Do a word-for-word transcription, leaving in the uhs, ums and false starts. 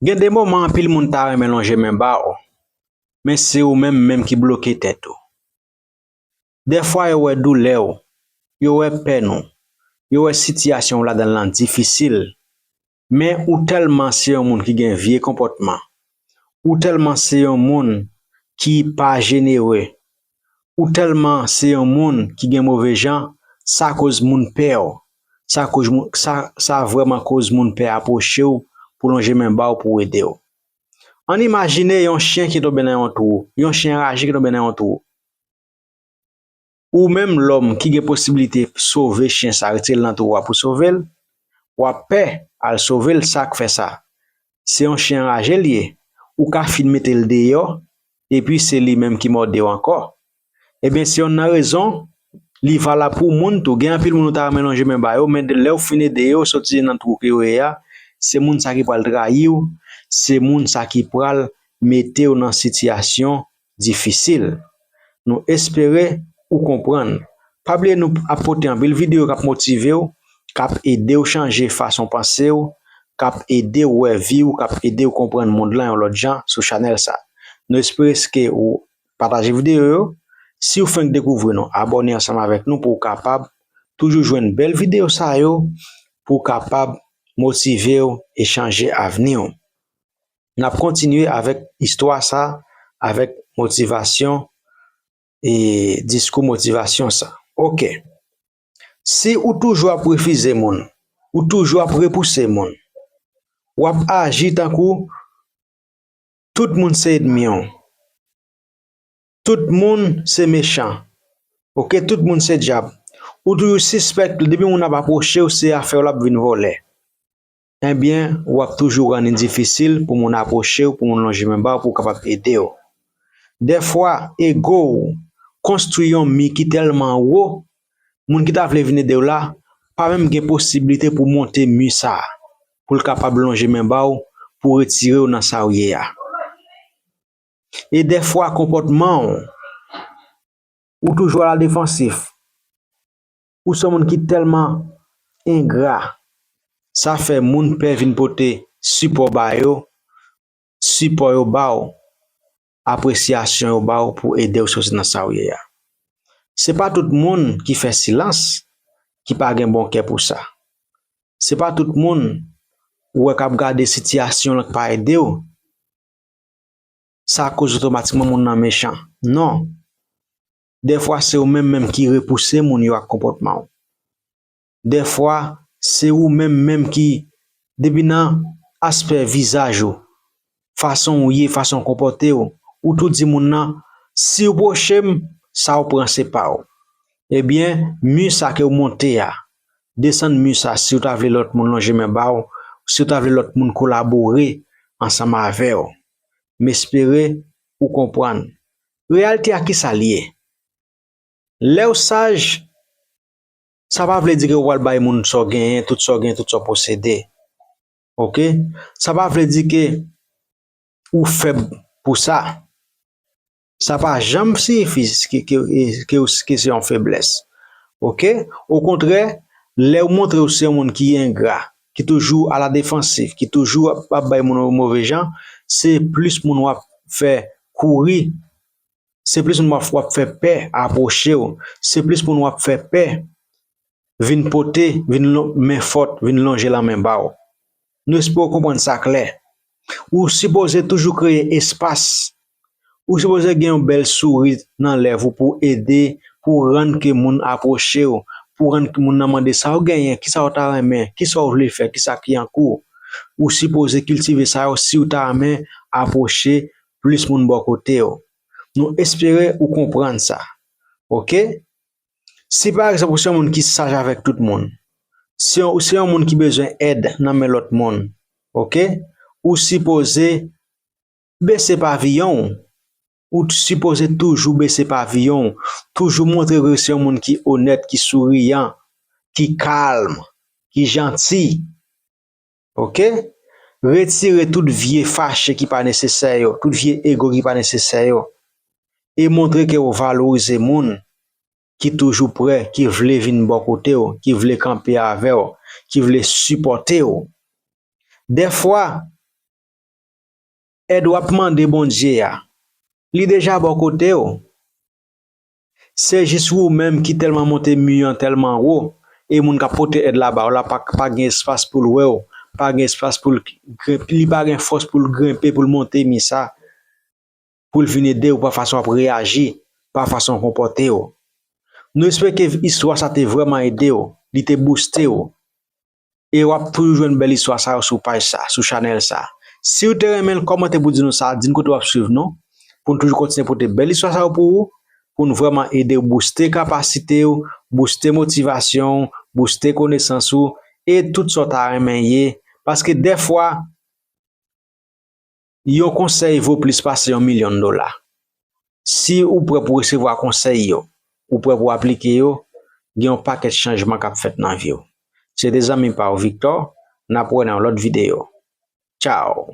Gen de moman anpil moun ta renmen lonje men ba w, men se ou menm menm ki bloke tèt ou. Dèfwa yo wè doulè w, yo wè pèn ou, yo wè sitiyasyon w ladan l lan difisil, men ou tèlman se yon moun ki gen vye konpòtman, ou tèlman se yon moun ki pa jenere, ou tèlman se yon moun ki gen move jan, sa koz moun pè w, sa koz moun, sa, sa vrèman koz moun pè apwoche w pou lonje men ba w pou ede w. Ann imajine yon chen ki tonbe nan yon twou, yon chen raje ki tonbe nan yon twou. Ou menm lòm ki gen posiblite sove chen sa, retire l nan twou a pou sove l, w ap pè al sove l, sa k fè sa? Se yon chen raje l ye, ou ka fin mete l deyò, epi se li menm ki mòde w ankò. Ebyen, se yonn nan rezon, li valab pou moun tou. Gen anpil moun ou ta renmen lonje men ba yo, men lè w fin ede yo soti nan twou ke yo ye a, se moun sa ki pral trayi w, se moun sa ki pral mete w nan sitiyasyon difisil. Nou espere ou konprann. Pa bliye nou ap pote anpil videyo k ap motive w, k ap ede w chanje fason panse w, k ap ede w wè vi w, k ap ede w konprann mond lan yon lòt jan sou chanèl sa. Nou espere ke ou pataje videyo yo. Si w fenk dekouvri nou, abòne ansanm avèk nou pou w kapab toujou jwenn bèl videyo sa yo, pou w kapab motive w e chanje avni w. N ap kontinye avèk istwa sa, avèk motivasyon e diskou motivasyon sa. Oke. Si ou toujou ap refize moun, ou toujou ap repouse moun, w ap aji tankou tout moun se ènmi w. Tout moun se mechan. Oke, tout moun se dyab. Ou toujou sispèk depi moun ap apwoche w, se afè w l ap vin vòlè. Ebyen, w ap toujou rann li difisil pou moun apwoche w, pou moun lonje men ba w, pou w kapab ede w. Dèfwa, ego w konstwi yon mi ki tèlman wo, moun ki ta vle vin ede w la, pa menm gen posiblite pou monte mi sa a, pou l kapab lonje men ba w, pou retire w nan sa w ye a. E dèfwa, konpòtman w, ou toujou aladefansif. Ou se yon moun ki tèlman engra. Sa fè moun pè vin pote sipò ba yo, sipò yo ba w, apresyasyon yo ba w pou ede w soti nan sa w ye a. Se pa tout moun ki fè silans ki pa gen bon kè pou sa. Se pa tout moun ou wè k ap gade sitiyasyon lan k pa ede w, sa koz otomatikman moun nan mechan. Non. Dèfwa, se ou menm menm ki repouse moun yo ak konpòtman w. Dèfwa, se ou menm menm ki, depi nan aspè vizaj ou, fason w ye, fason w konpòte w, ou tou di moun nan, "Si w pwoche m, sa w pran se pa w." Ebyen, mi sa ke w monte a, desann mi sa si w ta vle lòt moun lonje men ba w, si w ta vle lòt moun kolabore ansanm avè w. M espere ou konprann. Reyalite a, ki sa l ye? Lè w saj, sa pa vle di ke w pral bay moun sa w genyen, tout sa w genyen, tout sa w posede. Oke? Sa pa vle di ke ou fèb pou sa. Sa pa janm siyifi ke, ke, ke, ke se yon feblès. Oke? Okontrè, lè w montre w se yon moun ki engra, ki toujou aladefansif, ki toujou ap, ap bay moun move jan, se plis moun w ap fè kouri, se plis moun w ap, w ap fè pè apwoche w, se plis moun w ap fè pè vin pote, vin lon-, men fòt, vin lonje lanmen ba w. Nou espere w konprann sa klè. Ou sipoze toujou kreye espas. Ou sipoze gen yon bèl souri nan lèv ou pou ede, pou rann ke moun apwoche w, pou rann ke moun nan mande sa w genyen, kisa w ta renmen, kisa w vle fè, kisa ki an kou. Ou sipoze kiltive sa yo si w ta renmen apwoche plis moun bò kote w. Nou espere ou konprann sa. Oke? Si pa egzanp ou se yon moun ki saj avèk tout moun, si w se yon moun ki bezwen èd nan men lòt moun, oke? Ou sipoze bese paviyon w. Ou t-, sipoze toujou bese paviyon w. Toujou montre ke w se yon moun ki onèt, ki souriyan, ki kalm, ki janti. Oke? Retire tout vye fache ki pa nesesè yo, tout vye ego ki pa nesesè yo. E montre ke w valorize moun ki toujou prè, ki vle vin bò kote w, ki vle kanpe avè w, ki vle sipòte w. Dèfwa, èd w ap mande Bondye a, li deja bò kote w. Se jis ou menm ki tèlman monte mi an tèlman wo, e moun k ap pote èd la ba w la pa, pa gen espas pou l wè w, pa gen espas pou l grenpe, li pa gen fòs pou l grenpe, pou l monte mi sa, pou l vin ede w pa fason w ap reyaji, pa fason w konpòte w. Nou espere ke istwa sa te vrèman ede w, li te bouste w. E w ap toujou jwenn bèl istwa sa yo sou paj sa, sou chanèl sa. Si w te renmen l, kòmante pou di nou sa, di n kote w ap swiv nou, pou n toujou kontinye pote bèl istwa sa yo pou ou, pou n vrèman ede w bouste kapasite w, bouste motivasyon w, bouste konesans ou, e tout sa w ta renmen ye. Paske dèfwa, yon konsèy vo plis pase yon milyon dola. Si ou prè pou resevwa konsèy yo, ou prè pou aplike yo, gen yon pakèt chanjman k ap fèt nan vi w. Se te zanmi pa w Victor, n ap wè nan yon lòt videyo. Tchao!